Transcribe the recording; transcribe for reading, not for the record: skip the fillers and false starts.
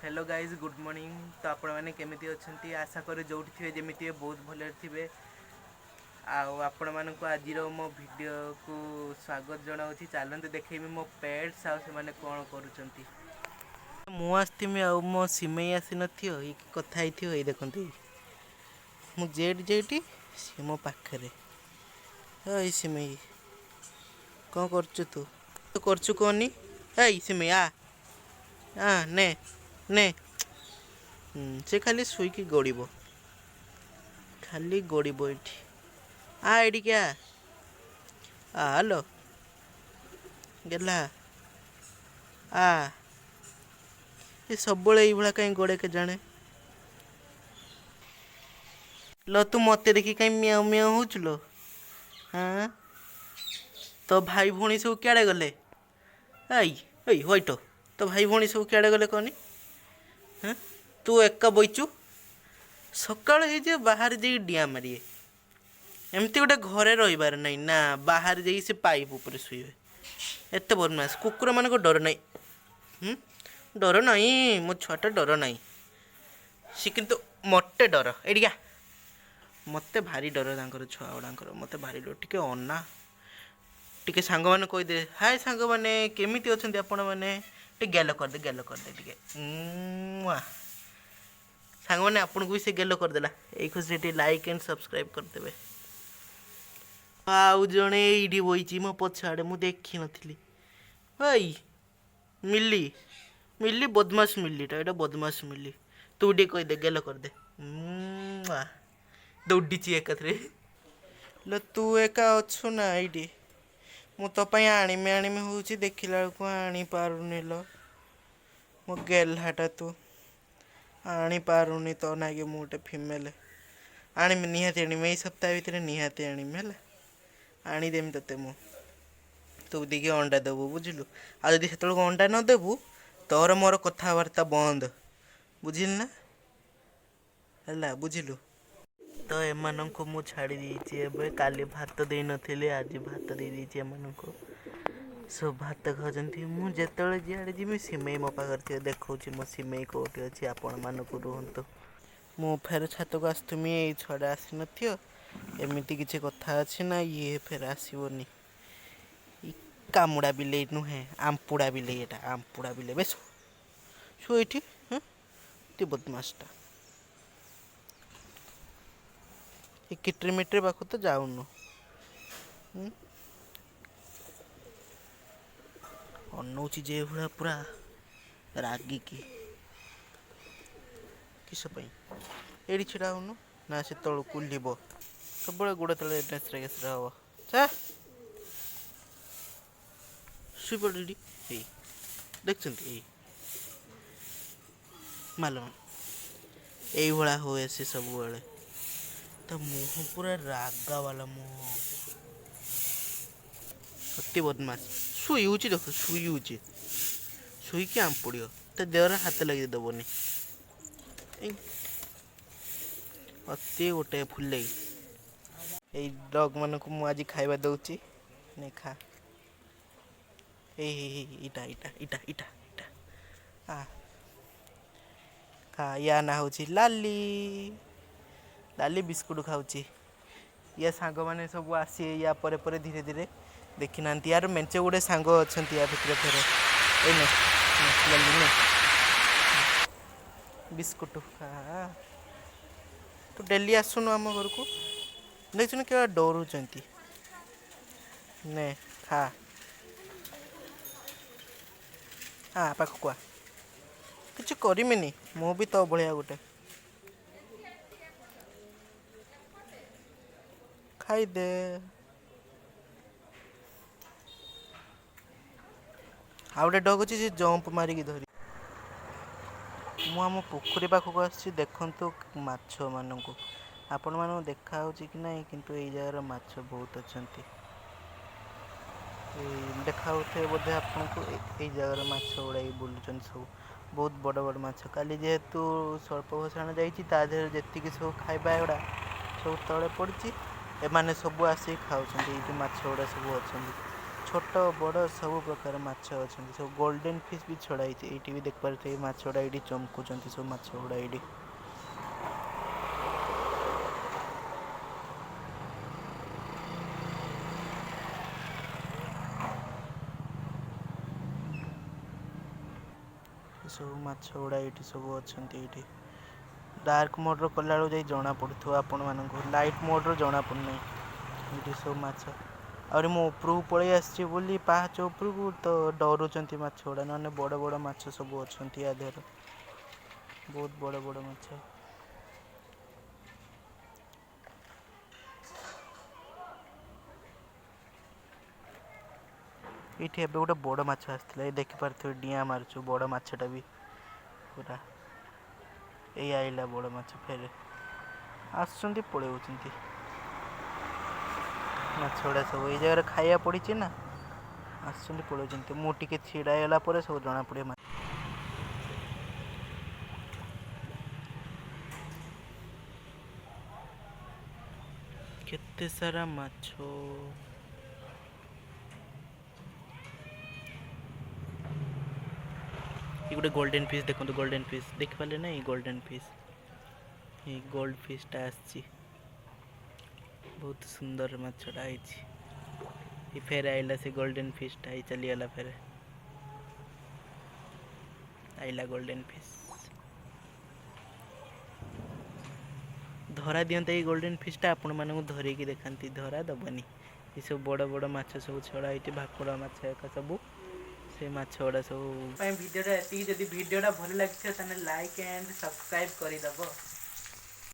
Hello guys, good morning. ତ ଆପଣମାନେ କେମିତି ଅଛନ୍ତି? ଆଶା କରେ ଯେଉଁଠି ଥିବେ ଯେମିତି ଥିବେ ବହୁତ ଭଲରେ ଥିବେ। ଆଉ ଆପଣମାନଙ୍କୁ ଆଜିର ମୋ ଭିଡ଼ିଓକୁ ସ୍ୱାଗତ ଜଣାଉଛି। ଚାଲନ୍ତୁ ଦେଖେଇବି ମୋ ପେଟ୍ସ ଆଉ ସେମାନେ କ'ଣ କରୁଛନ୍ତି। ମୁଁ ଆସିଥିମି ଆଉ ମୋ ସିମେଇ ଆସିନଥିବ, ଏଇ କଥା ହେଇଥିବ। ଏଇ ଦେଖନ୍ତୁ, ଏଇ ମୁଁ ଯେଇଠି ଯେଇଠି ସିଏ ମୋ ପାଖରେ। ଏଇ ସିମେଇ, କ'ଣ କରୁଛୁ ତୁ? ତୁ କରୁଛୁ କହନି। ଏଇ ସିମେଇ, ଆ ଆ, ନେ ନେ। ସେ ଖାଲି ଶୋଇକି ଗଡ଼ିବ, ଖାଲି ଗଡ଼ିବ ଏଇଠି। ଆ ଏଇଠିକି ଆ। ଆ ହ୍ୟାଲୋ ଗେଲା, ଆ। ଏ ସବୁବେଳେ ଏଇଭଳିଆ କାହିଁ ଗଡ଼େ କେଜାଣେ। ଲ, ତୁ ମୋତେ ଦେଖି କାହିଁ ମିଆଁ ମିଆଁ ହେଉଛୁ ଲୋ? ହଁ, ତୋ ଭାଇ ଭଉଣୀ ସବୁ କୁଆଡ଼େ ଗଲେ? ଏଇ ଏଇ ହ୍ୱାଇଟ, ତୋ ଭାଇ ଭଉଣୀ ସବୁ କୁଆଡ଼େ ଗଲେ କହନି? ହଁ, ତୁ ଏକା ବଇଛୁ। ସକାଳ ହେଇଯିବ, ବାହାରେ ଯାଇକି ଡିଆଁ ମାରିବେ। ଏମିତି ଗୋଟେ ଘରେ ରହିବାର ନାହିଁ ନା, ବାହାରେ ଯାଇକି ସେ ପାଇପ୍ ଉପରେ ଶୋଇବେ। ଏତେ ବଦମାସ କୁକୁରମାନଙ୍କ ଡର ନାହିଁ। ଡର ନାହିଁ ମୋ ଛୁଆଟା, ଡର ନାହିଁ ସେ, କିନ୍ତୁ ମୋତେ ଡର। ଏଇଠିକା ମୋତେ ଭାରି ଡର ତାଙ୍କର, ଛୁଆ ଗୁଡ଼ାଙ୍କର ମୋତେ ଭାରି ଡର। ଟିକେ ଅନା, ଟିକେ ସାଙ୍ଗମାନେ କହିଦେ। ହାଏ ସାଙ୍ଗମାନେ, କେମିତି ଅଛନ୍ତି ଆପଣମାନେ? ଟିକେ ଗେଲ କରିଦେ, ଗେଲ କରିଦେ ଟିକେ। ସାଙ୍ଗମାନେ, ଆପଣଙ୍କୁ ବି ସେ ଗେଲ କରିଦେଲା। ଏଇ ଖୁସିରେ ଟିକେ ଲାଇକ୍ ଆଣ୍ଡ ସବସ୍କ୍ରାଇବ୍ କରିଦେବେ। ଆଉ ଜଣେ ଏଇଠି ବଇଛି ମୋ ପଛ ଆଡ଼େ, ମୁଁ ଦେଖିନଥିଲି। ଏଇ ମିଲି, ମିଲି, ବଦମାସ ମିଲିଟା, ଏଇଟା ବଦମାସ ମିଲି। ତୁ ଟିକେ କହିଦେ, ଗେଲ କରିଦେ। ଦୌଡ଼ିଛି ଏକାଥରେ। ଲୋ, ତୁ ଏକା ଅଛୁ ନା ଏଇଠି? ମୁଁ ତୋ ପାଇଁ ଆଣିମି ଆଣିମି ହେଉଛି, ଦେଖିଲା ବେଳକୁ ଆଣିପାରୁନି ଲୋ। ମୋ ଗେହ୍ଲାଟା ତୁ, ଆଣିପାରୁନି ତୋ ନାଗି ମୁଁ ଗୋଟେ ଫିମେଲ୍ ଆଣିମି। ନିହାତି ଆଣିମି, ଏଇ ସପ୍ତାହ ଭିତରେ ନିହାତି ଆଣିମି। ହେଲା, ଆଣିଦେମି ତୋତେ ମୁଁ। ତୁ ଟିକେ ଅଣ୍ଡା ଦେବୁ, ବୁଝିଲୁ? ଆଉ ଯଦି ସେତେବେଳକୁ ଅଣ୍ଡା ନ ଦେବୁ, ତୋର ମୋର କଥାବାର୍ତ୍ତା ବନ୍ଦ, ବୁଝିଲୁ ନା? ହେଲା, ବୁଝିଲୁ ତ? ଏମାନଙ୍କୁ ମୁଁ ଛାଡ଼ି ଦେଇଛି ଏବେ। କାଲି ଭାତ ଦେଇନଥିଲି, ଆଜି ଭାତ ଦେଇ ଦେଇଛି ଏମାନଙ୍କୁ। ସବୁ ଭାତ ଖାଉଛନ୍ତି। ମୁଁ ଯେତେବେଳେ ଯୁଆଡ଼େ ଯିବି, ସିମେଇ ମୋ ପାଖରେ ଥିବ। ଦେଖାଉଛି ମୋ ସିମେଇ କେଉଁଠି ଅଛି ଆପଣମାନଙ୍କୁ, ରୁହନ୍ତୁ। ମୁଁ ଫେର ଛାତକୁ ଆସୁଥିମି, ଏଇ ଛୁଆଟା ଆସିନଥିବ। ଏମିତି କିଛି କଥା ଅଛି ନା ଇଏ ଫେର ଆସିବନି? କାମୁଡ଼ା ବିଲେଇ ନୁହେଁ, ଆମ୍ପୁଡ଼ା ବିଲେଇ ଏଇଟା, ଆମ୍ପୁଡ଼ା ବିଲେଇ। ବେଶ ଶୁ ଏଇଠି। ହଁ, ଅତି ବଦମାସଟା। ଏ କିଟ୍ରି ମିଟ୍ରି ପାଖକୁ ତ ଯାଉନୁ। ଅନଉଛି ଯେ ଭଳିଆ ପୁରା ରାଗିକି, କିସ ପାଇଁ ଏଇଠି ଛିଡ଼ା ହଉନୁ ନା? ସେ ତଳକୁ ଓହ୍ଲିବ, ସବୁବେଳେ ଗୋଡ଼ ତଳେ ନେସରା ଘେସରା ହବ। ଚା ଶୋଇପଡ଼ ଏଇଠି। ଏଇ ଦେଖୁଛନ୍ତି, ଏଇ ମାଲ ଏଇଭଳିଆ ହୁଏ ସେ ସବୁବେଳେ। ତା ମୁହଁ ପୁରା ରାଗା ବାଲା ମୁହଁ, ଅତି ବଦମାସ। ଶୋଇ ହେଉଛି ଦେଖ, ଶୋଇ ହେଉଛି, ଶୋଇକି ଆମ୍ପୁଡ଼ିବ। ତା ଦେହରେ ହାତ ଲଗେଇ ଦେବନି। ଅତି ଗୋଟେ ଫୁଲେଇ। ଏଇ ଡଗ୍ ମାନଙ୍କୁ ମୁଁ ଆଜି ଖାଇବା ଦେଉଛି। ନେ ଖା। ଏଇ ଏଇଟା ଏଇଟା ଏଇଟା ଏଇଟା ଏଇଟା, ଆ ଖା। ୟା ନାଁ ହେଉଛି ଲାଲି। ଲାଲି ବିସ୍କୁଟ ଖାଉଛି। ୟା ସାଙ୍ଗମାନେ ସବୁ ଆସିବେ ୟା ପରେ ପରେ ଧୀରେ ଧୀରେ, ଦେଖିନାହାନ୍ତି। ୟାର ମେଞ୍ଚେ ଗୁଡ଼େ ସାଙ୍ଗ ଅଛନ୍ତି ୟା ଭିତରେ ଫେରେ। ଏଇ ନେ ଲାଲି, ନେ ବିସ୍କୁଟ ଖା। ତୁ ଡେଲି ଆସୁନୁ ଆମ ଘରକୁ। ଦେଖିଛୁ ନା କେବେ ଡରୁଛନ୍ତି? ନେ ଖା। ଆ ପାଖକୁ ଆ, କିଛି କରିମିନି, ମୁଁ ବି ତୋ ଭଳିଆ ଗୋଟେ। ଖାଇଦେ। ଆଉ ଗୋଟେ ଡଗ୍ ଅଛି, ସେ ଜମ୍ପ ମାରିକି ଧରି। ମୁଁ ଆମ ପୋଖରୀ ପାଖକୁ ଆସିଛି। ଦେଖନ୍ତୁ ମାଛମାନଙ୍କୁ, ଆପଣମାନଙ୍କୁ ଦେଖାହେଉଛି କି ନାହିଁ, କିନ୍ତୁ ଏଇ ଜାଗାରେ ମାଛ ବହୁତ ଅଛନ୍ତି। ଏଇ ଦେଖାହେଉଥିବେ ବୋଧେ ଆପଣଙ୍କୁ। ଏଇ ଜାଗାରେ ମାଛ ଗୁଡ଼ାକ ବୁଲୁଛନ୍ତି ସବୁ, ବହୁତ ବଡ଼ ବଡ଼ ମାଛ। କାଲି ଯେହେତୁ ସ୍ୱଳ୍ପ ଭସାଣ ଯାଇଛି, ତା ଦେହରେ ଯେତିକି ସବୁ ଖାଇବା ଏଗୁଡ଼ା ସବୁ ତଳେ ପଡ଼ିଛି, ଏମାନେ ସବୁ ଆସିକି ଖାଉଛନ୍ତି। ଏଇ ଯେଉଁ ମାଛ ଗୁଡ଼ା ସବୁ ଅଛନ୍ତି, ଛୋଟ ବଡ଼ ସବୁ ପ୍ରକାର ମାଛ ଅଛନ୍ତି। ସବୁ ଗୋଲ୍ଡେନ୍ ଫିସ୍ ବି ଛଡ଼ା ହେଇଛି। ଏଇଠି ବି ଦେଖିପାରୁଥିବେ ମାଛ ଗୁଡ଼ା ଏଇଠି ଚମକୁଛନ୍ତି, ସବୁ ମାଛ ଗୁଡ଼ା ଏଇଠି। ସବୁ ମାଛ ଗୁଡ଼ା ଏଇଠି ସବୁ ଅଛନ୍ତି। ଏଇଠି ଡାର୍କ ମୋଡ଼୍ର କଲାବେଳକୁ ଯାଇ ଜଣାପଡ଼ୁଥିବ ଆପଣମାନଙ୍କୁ, ଲାଇଟ୍ ମୋଡ଼୍ର ଜଣାପଡ଼ୁନାହିଁ। ଏଇଠି ସବୁ ମାଛ। ଆହୁରି ମୁଁ ଉପରକୁ ପଳେଇ ଆସିଛି ବୋଲି ପାହାଚ ଉପରକୁ, ତ ଡରୁଛନ୍ତି ମାଛ ଗୁଡ଼ା, ନହେଲେ ବଡ଼ ବଡ଼ ମାଛ ସବୁ ଅଛନ୍ତି ୟା ଦେହରେ, ବହୁତ ବଡ଼ ବଡ଼ ମାଛ। ଏଇଠି ଏବେ ଗୋଟେ ବଡ଼ ମାଛ ଆସିଥିଲା, ଏଇ ଦେଖିପାରୁଥିବେ ଡିଆଁ ମାରୁଛୁ ବଡ଼ ମାଛଟା ବି ପୁରା। ଏଇ ଆଇଲା ବଡ଼ ମାଛ, ଫେରେ ଆସୁଛନ୍ତି ପଳେଇଉଛନ୍ତି ମାଛ ଗୁଡ଼ା ସବୁ। ଏଇ ଜାଗାରେ ଖାଇବା ପଡ଼ିଛି ନା, ଆସୁଛନ୍ତି ପଳଉଛନ୍ତି। ମୁଁ ଟିକେ ଛିଡ଼ା ହେଇଗଲା ପରେ ସବୁ ଜଣାପଡ଼ିବ। କେତେ ସାରା ମାଛ। ଏଇ ଗୋଟେ ଗୋଲ୍ଡେନ୍ ଫିସ୍ ଦେଖନ୍ତୁ, ଗୋଲ୍ଡେନ୍ ଫିସ୍ ଦେଖିପାରିଲେ ନା? ଏଇ ଗୋଲ୍ଡେନ୍ ଫିସ୍, ଏଇ ଗୋଲ୍ଡ ଫିସ୍ଟା ଆସିଛି। ବହୁତ ସୁନ୍ଦର ମାଛଟା ହେଇଛି। ଏଇ ଫେର ଆଇଲା ସେ ଗୋଲ୍ଡେନ୍ ଫିସ୍ଟା, ଏଇ ଚାଲିଗଲା, ଫେରେ ଆଇଲା ଗୋଲ୍ଡେନ୍ ଫିସ୍। ଧରା ଦିଅନ୍ତା ଏଇ ଗୋଲ୍ଡେନ୍ ଫିସ୍ଟା, ଆପଣମାନଙ୍କୁ ଧରିକି ଦେଖାନ୍ତି, ଧରା ଦବନି। ଏସବୁ ବଡ଼ ବଡ଼ ମାଛ ସବୁ ଛଡ଼ା ହେଇଛି, ଭାକୁର ମାଛ ଏକା ସବୁ, ସେ ମାଛ ଗୁଡ଼ା ସବୁ ପାଇଁ ଭିଡ଼ିଓଟା ଏତିକି। ଯଦି ଭିଡ଼ିଓଟା ଭଲ ଲାଗିଥିବ ତାହେଲେ ଲାଇକ୍ ଆଣ୍ଡ ସବସ୍କ୍ରାଇବ୍ କରିଦେବ।